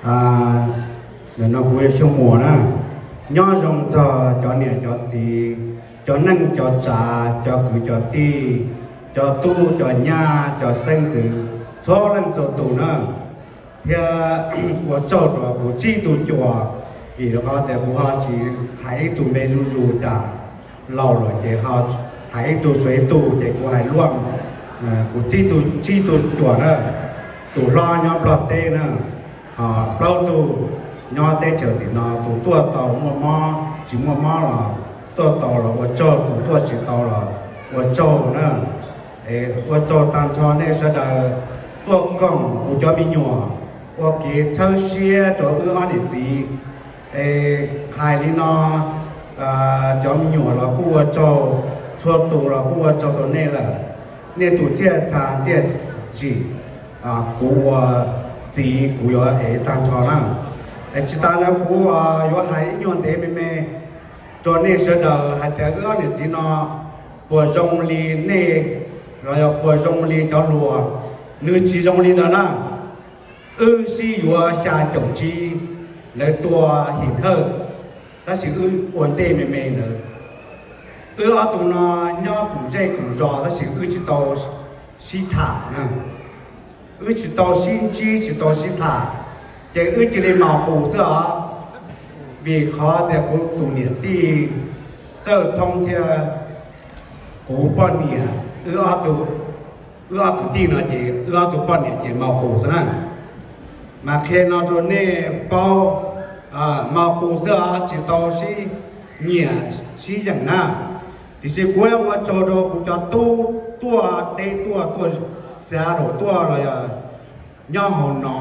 Ntawm no kuv yog Xyooj Muas na. Nyob zoo txog cov niam cov txiv, cov neej cov tsav, cov kwv cov tij, cov tub cov nyab, cov xeeb ntxwv, txhua leej txhua tus na. Thiab ua tsaug rau kuv tsib tug cuas, vim rau qhov tias kuv ho tsis hais ib tug me zuj zus cas, laus lawm ces ho hais ib tug suav ib tug ces kuv hais luaj. Kuv tsib tug, tsib tug cuas na, tus hlob nyob Nplog teb na, ho plaub tug nyob teb chaws tim no, tus tuaj tau muaj mob tsis muaj mob los tuaj tau los ua tsaug, tus tuaj tsis tau los ua tsaug na. Es ua tsaug tag nrho nej sawv daws tuaj koom kuv cov me nyuam ua kev txhawb siab rau wb ob niam txiv. Es hais li no, cov me nyuam los kuj ua tsaug, txhua tus los kuj ua tsaug rau nej lawm. Nej tus txiaj txha txiaj tsim, kuv ua txiv kuv yuav ev tag nrho na. Es tsis tas ntawd kuv yuav hais ib nyuag ntev me me rau nej sawv daws hais tias wb ob niam txiv no puas zoo li nej, los yog puas zoo li cov hluas. Nws tsis zoo li ntawd na. Wb sib yuav xya caum tsib, lawv tua Him Hawj, tab sis wb ua ntej me me ntawd. Wb ob tug no nyob koom zej koom zos tab sis wb tsis tau sib tham na. Wb tsis tau sib ntsib tsis tau sib tham, ces wb cia li mos qus xwb os. Vim qhov tias kuv tus niam tij Txawj Thoob thiab kuv poj niam, wb ob tug, wb ob kwv tij no ces wb ob tug poj niam ces mos qus xwb na. Mas qhia no rau nej paub, mos qus xwb os, tsis tau sib nyiam sib yeem na. Tiam sis kuv ua tsaug rau kuv cov tub tuaj teb tuaj, tuaj Seattle tuaj los yog nyob hauv no,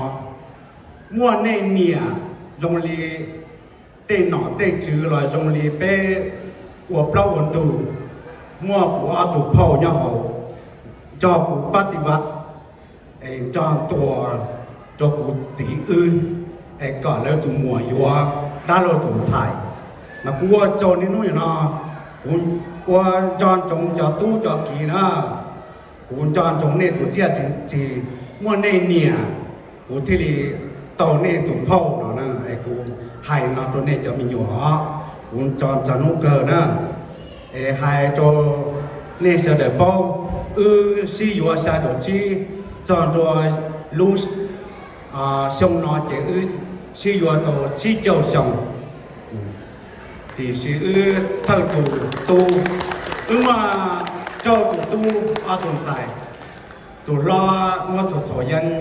muaj nej niam zoo li tej nom tej tswv los zoo li peb ua plaub ua ntug, muaj kuv ob tug phauj nyob hauv nrog kuv pab ti vaj, es nrog tua rau kuv txiv wb, es kom lawv tus muam yuav dab laug tus ntxhais. Mas kuv ua tsaug niaj hnub niaj no, kuv ua nco ntsoov cov tub cov kiv na, kuv nco ntsoov nej tus txiaj txim, muaj nej niam kuv thiaj li tau nej tus phauj no na. Es kuv hais no rau nej cov me nyuam os, kuv nco ntsoov hnub kawg na. Es hais rau nej sawv daws paub, wb sib yuav xya caum tsib, txog ntua lub xyoo no ces wb sib yuav tau tsib caug xyoo. Tiam sis wb thawj tus tub, wb muaj rau tus tub ob tug ntxhais, tus hlob muab txhos txhos yeeb,